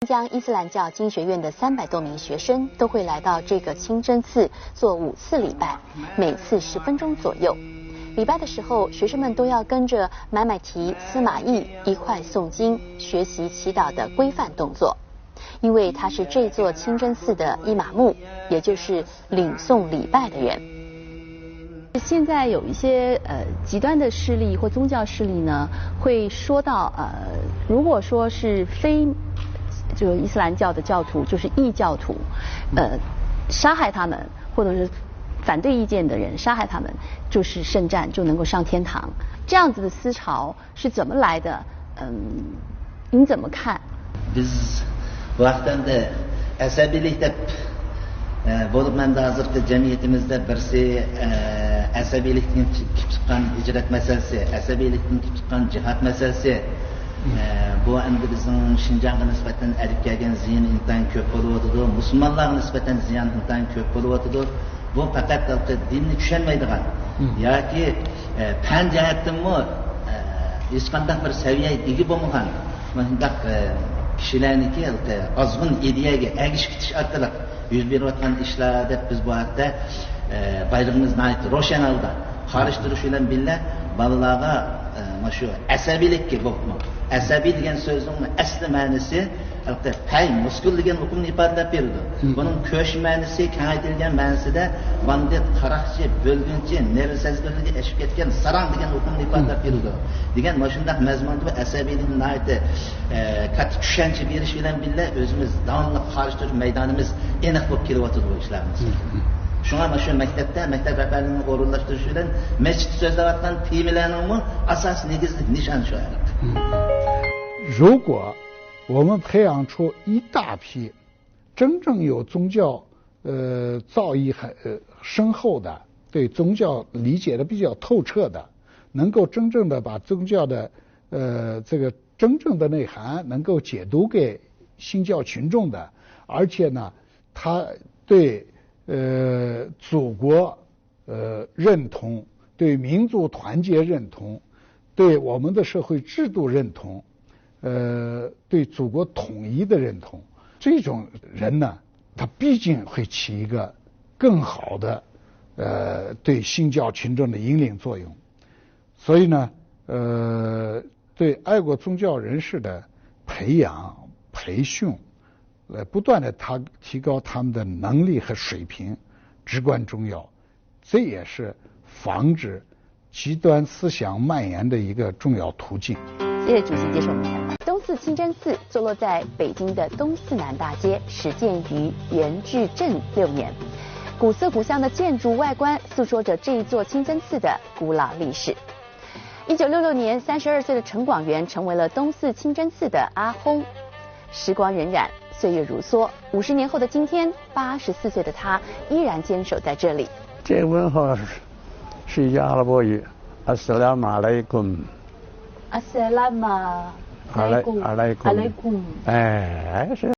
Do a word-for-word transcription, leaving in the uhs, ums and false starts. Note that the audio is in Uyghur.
像伊斯兰教经学院的三百多名学生都会来到这个清真寺做五次礼拜，每次十分钟左右。礼拜的时候，学生们都要跟着买买提司马懿一块诵经，学习祈祷的规范动作。因为他是这座清真寺的伊玛目，也就是领诵礼拜的人。现在有一些呃极端的势力或宗教势力呢，会说到呃，如果说是非就伊斯兰教的教徒，就是异教徒，呃，杀害他们或者是反对意见的人杀害他们，就是圣战就能够上天堂。这样子的思潮是怎么来的？嗯，您怎么看？ بىز بۇ ھەقتە ئەمدى ئەسەبىيلىك دەپ، ئە، بولۇپمۇ ئەمدى ھازىرقى جەمئىيىتىمىزدە بىرسى، ئە، ئەسەبىيلىكتىن كېلىپ چىققان ھىجرەت مەسىلىسى، ئەسەبىيلىكتىن كېلىپ چىققان جىھاد مەسىلىسى، ئە، بۇ ئەمدى بىزنىڭ شىنجاڭغا نىسبەتەن ئېلىپ كەلگەن زىيىنى ئىنتايىن كۆپ بولۇۋاتىدۇ، مۇسۇلمانلارغا نىسبەتەن زىيان ئىنتايىن كۆپ بولۇۋاتىدۇ. بۇ پەقەت ھېلىقى دىننى چۈشەنمەيدىغان ياكى، ئە، پەن جەھەتتىنمۇ، ئە، ھېچقانداق بىر سەۋىيەگە ئىگە بولمىغان مۇشۇنداق، ئە، كىشىلەرنىڭكى ھېلىقى ئازغۇن ئىدىيەگە ئەگىشىپ كېتىش ئارقىلىق يۈز بېرىۋاتقان ئىشلار دەپ بىز بۇ ھەقتە، ئە، بايرىقىمىز ناھايىتى روشەن ھالدا قارشى تۇرۇش بىلەن بىللە بالىلارغا، ئە، مانا شۇ ئەسەبىيلىككە بولۇپمۇ، ئەسەبىي دېگەن سۆزنىڭ ئەسلى مەنىسى ھەتتا پەي، مۇسكۇل دېگەن ئۇقۇمنى ئىپادىلەپ بېرىدۇ. بۇنىڭ كۆچمە مەنىسى، كېڭەيتىلگەن مەنىسىدە باندىت، قاراقچى، بۆلگۈنچى، نېرۋا سەزگۈرلىرىگە ئېشىپ كەتكەن ساراڭ دېگەن ئۇقۇمنى ئىپادىلەپ بېرىدۇ. دېگەن مۇشۇنداق مەزمۇندا بۇ ئەسەبىيلىكنى ناھايىتى، ئە، كاتتا چۈشەنچە بېرىش بىلەن بىللە ئۆزىمىز داۋاملىق قارشى تۇرۇش مەيدانىمىز ئېنىق بولۇپ كېلىۋاتىدۇ بۇ ئىشلارنىڭ. شۇڭا مانا شۇ مەكتەپتە، مەكتەپ رەھبەرلىرىنىڭ ئورۇنلاشتۇرۇشى بىلەن مەسچىتتە سۆزلەۋاتقان تېمىلەرنىڭمۇ ئاساسىي نېگىزلىك نىشانى شۇ ھەقتە. 如果我们培养出一大批真正有宗教呃造诣很呃深厚的，对宗教理解的比较透彻的，能够真正的把宗教的呃这个真正的内涵能够解读给信教群众的，而且呢，他对呃祖国呃认同，对民族团结认同，对我们的社会制度认同，呃，对祖国统一的认同，这种人呢，他必定会起一个更好的，呃，对信教群众的引领作用。所以呢，呃，对爱国宗教人士的培养、培训，来不断的他提高他们的能力和水平，至关重要。这也是防止极端思想蔓延的一个重要途径。谢谢主席接受我们采访。东四清真寺坐落在北京的东四南大街，始建于元至正六年。古色古香的建筑外观诉说着这一座清真寺的古老历史。一九六六年，三十二岁的陈广元成为了东四清真寺的阿訇。时光荏苒，岁月如梭，五十年后的今天，八十四岁的他依然坚守在这里。这文化是压了我一，السلام عليكم. السلام عليكم. عليكم. عليكم. 哎，是。